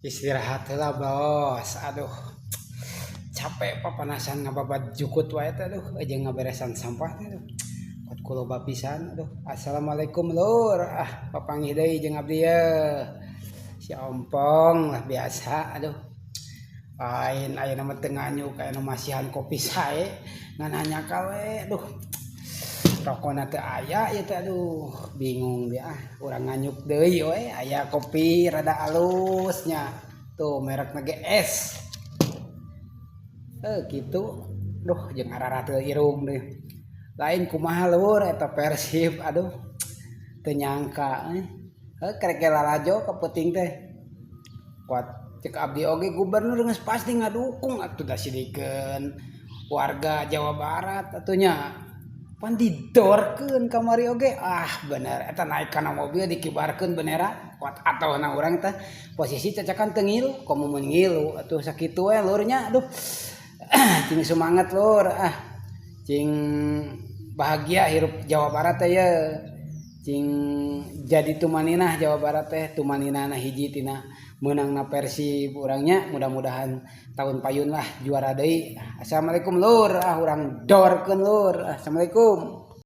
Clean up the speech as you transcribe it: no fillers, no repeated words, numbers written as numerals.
Istirahat heula, Bos. Aduh, capek papanasan ngababad jukut wae teh, aduh, jeung ngaberesan sampah teh, aduh. Kot ku loba pisan, aduh. Assalamualaikum, Lur. Ah, papanggih deui jeung abdi ye. Si Ompong lah biasa, aduh. Lain ayeuna mah teu nganyuk, aya nu masihan kopi sae ngan hanjakal we, aduh. Rokona teu aya ieu teh, aduh, bingung ge ah. Urang nganyuk deui we, aya kopi rada alus nya. Tuh, merekna ge S. Eh, kitu. Duh, jeung ararateul irung deui. Lain kumaha, Lur, eta Persib, aduh. Teu nyangka euy. Heuh, kerek ge lalajo ka peuting teh. Kuat cek abdi oge gubernur geus pasti ngadukung atuh, da sidikeun warga Jawa Barat atuh nya. Pan didorkeun kamari oge, ah, bener eta naik kana mobil dikibarkeun bendera kuat atohna urang teh posisi cacakan teu ngilu, komo mun ngilu atuh. Sakitu we, Lur, nya. Aduh, cing semangat, Lur, ah, cing bahagia hirup Jawa Barat teh ye, cing jadi tumaninah Jawa Barat teh, tumaninahna hiji tina meunangna Persib urang nya. Mudah-mudahan tahun payun lah juara deui. Assalamualaikum, Lur. Ah, urang dorkeun, Lur. Assalamualaikum.